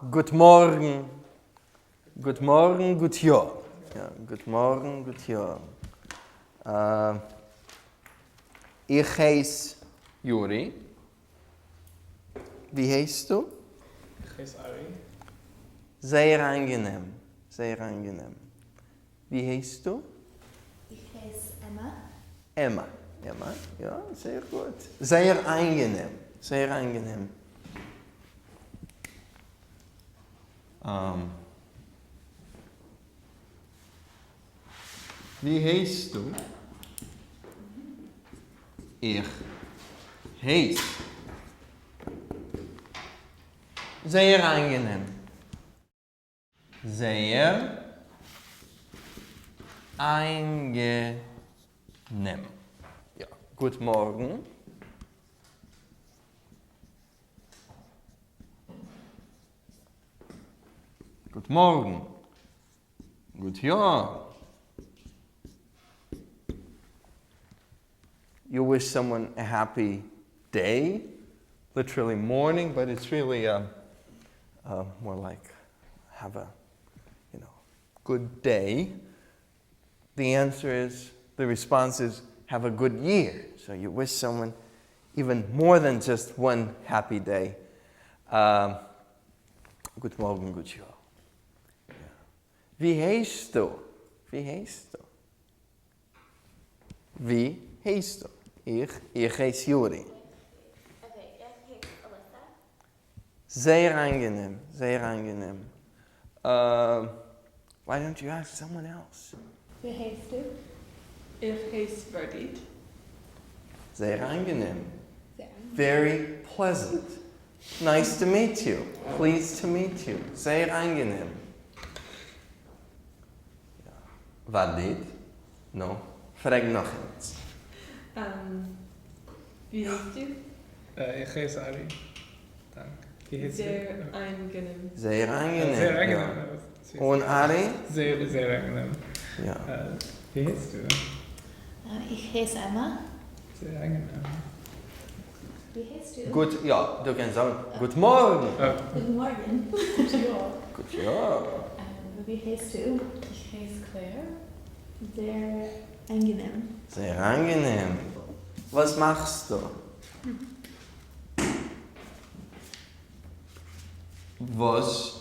גוט מאָרגן, גוט מאָרגן, גוט יאָר. יאָ, גוט מאָרגן, גוט יאָר. איך הייס יורי. ווי הייסטו? איך הייס ארי. זייער אײַנגענעם, זייער אײַנגענעם. ווי הייסטו? איך הייס עמא. עמא, עמא, יא, זייער גוט. זייער אײַנגענעם, זייער אײַנגענעם. ווי הייסטו? איך הייס. זייער אײַנגענעם. זייער אײַנגענעם. יא. גוט מאָרגן. גוט מאָרגן. גוט יאָר. You wish someone a happy day, literally morning, but it's really more like have a, you know, good day. The answer is, the response is, have a good year. So you wish someone even more than just one happy day. גוט מאָרגן, גוט יאָר. ווי הייסטו? ווי הייסטו? ווי הייסטו? איך, איך הייס יורי. Okay, איך הייס אליסא. זייער אײַנגענעם, זייער אײַנגענעם. Why don't you ask someone else? ווי הייסטו? איך הייס ורדית. זייער אײַנגענעם. Very pleasant. Nice to meet you. Pleased to meet you. זייער אײַנגענעם. ורדית? נו, פֿרעג נאָך איינס. ווי הייסטו? איך הייס ארי. דאַנק. ווי הייסטו? זייער אײַנגענעם. זייער אײַנגענעם. זייער אײַנגענעם. און ארי? זייער, זייער אײַנגענעם. יא. ווי הייסטו? איך הייס עמא. זייער אײַנגענעם. ווי הייסטו? גוט, יא, דו קענסט זאגן גוט מארגן. גוט מארגן. גוט יאר. גוט יאר. ווי הייסטו? איך הייס קלעיר. זייער אײַנגענעם. זייער אײַנגענעם. וואס מאכסטו? וואס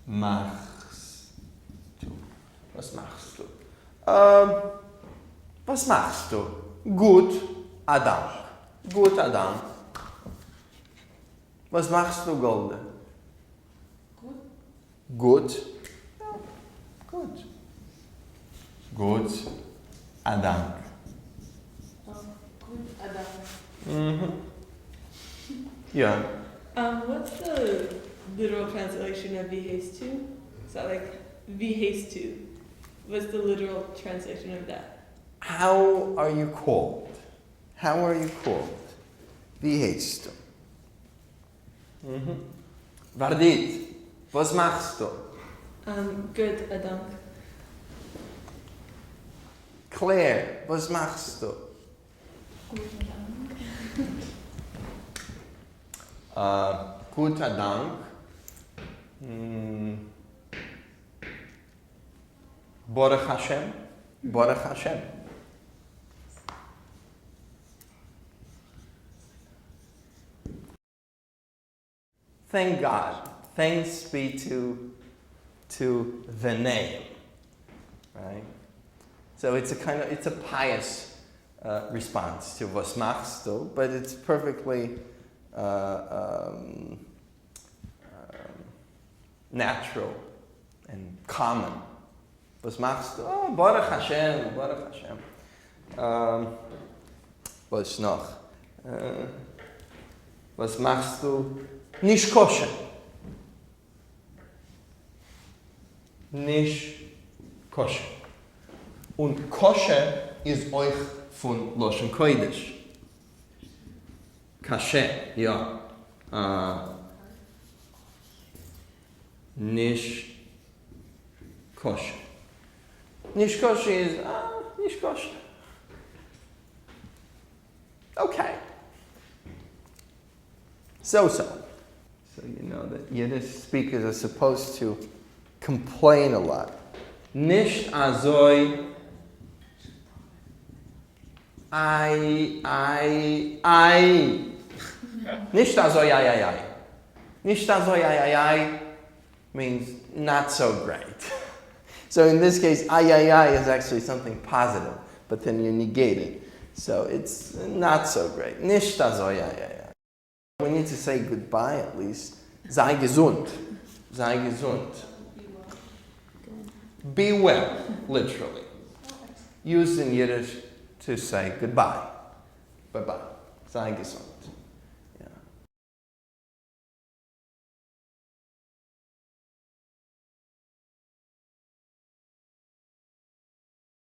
מאכסטו? וואס מאכסטו? וואס מאכסטו? גוט, א דאנק. גוט, א דאנק. וואס מאכסטו, גאלדע? גוט. גוט? יא, גוט. גוט, א דאנק. גוט, א דאנק. יא. What's the literal translation of ווי הייסטו? Is that like ווי הייסטו? What's the literal translation of that? How are you called? How are you called? ווי הייסטו? ורדית, וואס מאכסטו? גוט, א דאנק. קלעיר, וואס מאכסטו? גוט, א דאנק. גוט, א דאנק. ברוך השם, ברוך השם. Thank God, thanks be to to the name, right? So it's a kind of, it's a pious response to וואס מאכסטו, but it's perfectly natural and common. וואס מאכסטו? אה, ברוך השם, ברוך השם. וואס נאך? וואס מאכסטו? נישקשה. נישקשה. און קשה איז אויך פון לשון קודש. קשה, יא. נישקשה. נישקשה איז, אה, נישקשה. Okay. So so. you know that Yiddish speakers are supposed to complain a lot. נישט אַזוי איי איי איי. נישט אַזוי איי איי איי. נישט אַזוי איי איי איי means not so great. So in this case, ay ay ay is actually something positive, but then you negate it. So it's not so great. נישט אַזוי איי איי איי. We need to say goodbye at least. זײַ געזונט. זײַ געזונט. Good. Be well, literally. Used in Yiddish to say goodbye. Bye bye. זײַ געזונט.